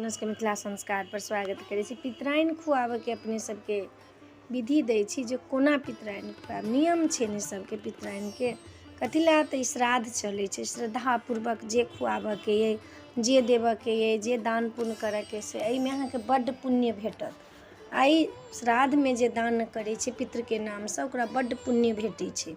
अपना सबके मिथिला संस्कारपर स्वागत करै छी। पितराइन खुआबऽके अपने सबके विधि दै छी जे कोना पितराइन खुआएब। नियम छै ने सबके पितराइनके। कथी लए तऽ ई श्राद्ध चलै छै। श्रद्धापूर्वक जे खुआबऽके अइ, जे देबऽके अइ, जे दान पुण्य करऽके अइ, से एहिमे अहाँके बड्ड पुण्य भेटत। एहि श्राद्धमे जे दान करै छै पितृके नामसँ, ओकरा बड्ड पुण्य भेटै छै।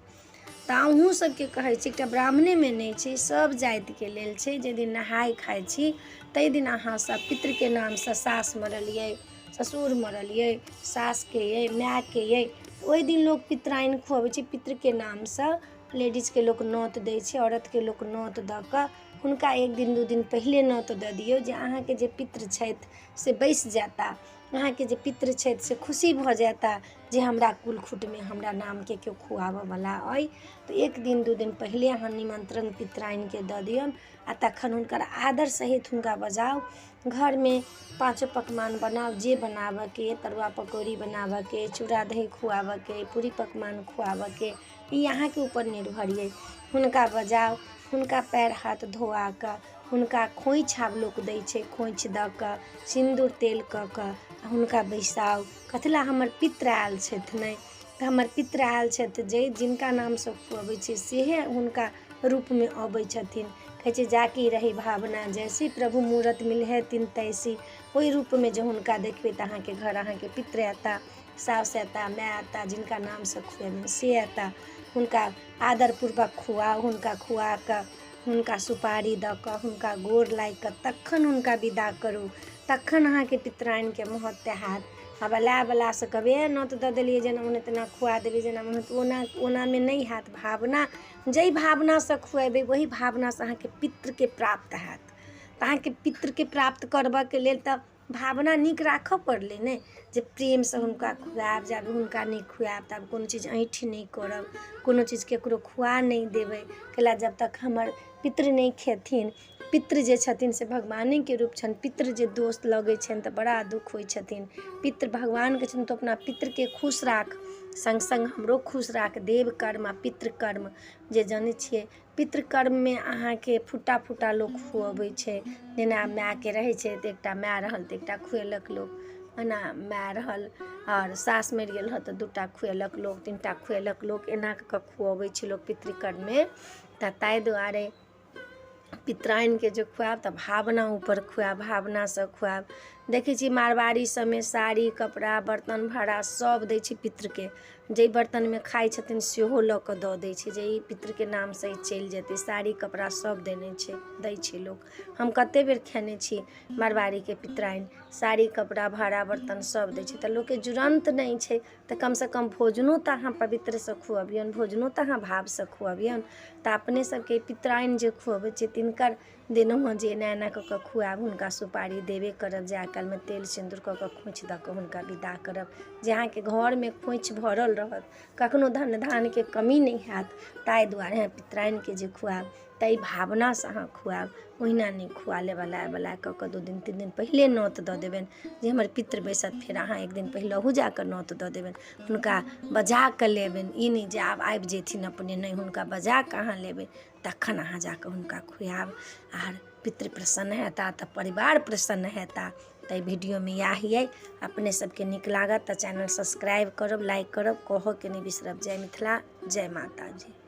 तऽ अहूँ सबके कहै छी, एकटा ब्राह्मणेमे नहि छै, सब जातिके लेल छै। जाहि दिन नहाय खाय छी ताहि दिन अहाँ सब पितृके नामसँ, सास मरल अइ, ससुर मरल अइ, सासके अइ, मायके अइ, ओहि दिन लोक पितराइन खुअबै छै पितृके नामसँ। लेडीजके लोक नोत दै छै, औरतके लोक नोत दऽ कऽ हुनका एक दिन 2 दिन पहिले नोत दऽ दियौ जे अहाँके जे पितृ छथि से बैसि जेता, अहाँके जे पितृ छथि से खुशी भऽ जेता जे हमरा कुल खुटमे हमरा नामके केओ खुआबऽवला अइ। तऽ एक दिन 2 दिन पहिले अहाँ निमन्त्रण पितराइनके दऽ दियौन आ तखन हुनकर आदर सहित हुनका बजाउ। घरमे पाँचो पकवान बनाउ, जे बनाबऽके अइ, तरुआ पकौड़ी बनाबऽके अइ, चूड़ा दही खुआबऽके अइ, पूरी पकवान खुआबऽके अइ, ई अहाँके ऊपर निर्भर अइ। हुनका बजाउ, हुनका पएर हाथ धोआ कऽ हुनका खोँइछ आब लोक दै छै, खोँइछ दऽ कऽ सिन्दूर तेल कऽ कऽ आ हुनका बैसाउ। कथी लए? हमर पित्र आयल छथि। ने तऽ हमर पित्र आयल छथि, जे जिनका नामसँ खुअबै छियै सेहे हुनका रूपमे अबै छथिन। कहै छै, जाकी रही भावना जैसी, प्रभु मूरत मिलहे तिन तैसी। ओहि रूपमे जे हुनका देखबै तऽ अहाँके घर अहाँके पित्र अयता, साउस अयता, माय अयता, जिनका नामसँ खुएबनि से अयता। हुनका आदरपूर्वक खुआउ। हुनका खुआ कऽ, हुनका सुपारी दऽ कऽ, हुनका गोर लागि कऽ तखन हुनका विदा करू, तखन अहाँके पितराइनके महत्व हैत। आ बलावलासँ कहबै, ए नोत दऽ देलियै, जेना मोन तेना खुआ देबै, जेना मोन ओना, ओनामे नहि हैत। भावना, जाहि भावनासँ खुएबै ओही भावनासँ अहाँके पितृके प्राप्त हैत। तऽ अहाँके पितृके प्राप्त करबऽके लेल तऽ भावना नीक राखऽ पड़लै ने, जे प्रेमसँ हुनका खुआएब। जाबे हुनका नहि खुआएब ताबे कोनो चीज ऐँठ नहि करब, कोनो चीज ककरो खुआ नहि देबै। कैला जब तक हमर पितृ नहि खेथिन। पितृ जे छथिन से भगवानेके रूप छनि। पितृ जे दोष लगै छनि तऽ बड़ा दुःख होइ छथिन। पितृ भगवानके छथिन, तऽ अपना पितृके खुश राख, सङ्ग सङ्ग हमरो खुश राख। देव कर्म आ पितृकर्म जे जनै छियै, पितृकर्ममे अहाँके फुट्टा फुट्टा लोक खुअबै छै। जेना मायके रहै छै तऽ एकटा माय रहल तऽ एकटा खुएलक लोक। एना माय रहल आओर सास मरि गेल रहल तऽ 2 टा खुएलक लोक, 3 टा खुएलक लोक। एना कऽ कऽ खुअबै छै लोक पितृकर्ममे। तऽ ताहि दुआरे पितराइनके जे खुआएब तऽ भावना ऊपर खुआएब, भावनासँ खुआएब। देखै छियै मारवाड़ी सभमे साड़ी, कपड़ा, बर्तन भाड़ा सभ दै छै पितृके। जाहि बर्तनमे खाइ छथिन सेहो लऽ कऽ दऽ दै छै जे ई पितृके नामसँ ई चलि जेतै। साड़ी, कपड़ा सभ देने छै, दै छै लोक। हम कतेक बेर खेने छी मारवाड़ीके पितराइन, साड़ी, कपड़ा, भाड़ा, बर्तन सभ दै छै। तऽ लोकके जुड़न्त नहि छै तऽ कमसँ कम भोजनो तऽ अहाँ पवित्रसँ खुअबियौन, भोजनो तऽ अहाँ भावसँ खुअबियौन। तऽ अपने सबके पितराइन जे खुअबै छै तिनकर देलहुँ हँ जे एना एना कऽ कऽ खुआएब। हुनका सुपारी देबे करब, जाय कालमे तेल सिन्दूर कऽ कऽ खोँइछ दऽ कऽ हुनका विदा करब, जे अहाँके घरमे खोँइछ भरल रहत, कखनो धन धानके कमी नहि हैत। ताहि दुआरे पितराइनके जे खुआएब ताहि भावनासँ अहाँ खुआएब, ओहिना नहि खुआ लेब। अलाय बलाय कऽ कऽ 2 दिन 3 दिन पहिले नोत दऽ देबनि जे हमर पितृ बैसत। फेर अहाँ एक दिन पहिलहु जा कऽ नोत दऽ देबनि, हुनका बजा कऽ लेबनि। ई नहि जे आब आबि जेथिन अपने, नहि, हुनका बजा कऽ अहाँ लेबै, तखन अहाँ जा कऽ हुनका खुआएब आर पितृ प्रसन्न हेता तऽ परिवार प्रसन्न हेता। तऽ एहि वीडियोमे इएह अइ। अपने सबके नीक लागत तऽ चैनल सब्सक्राइब करब, लाइक करब, कहऽके नहि बिसरब। जय मिथिला, जय माताजी।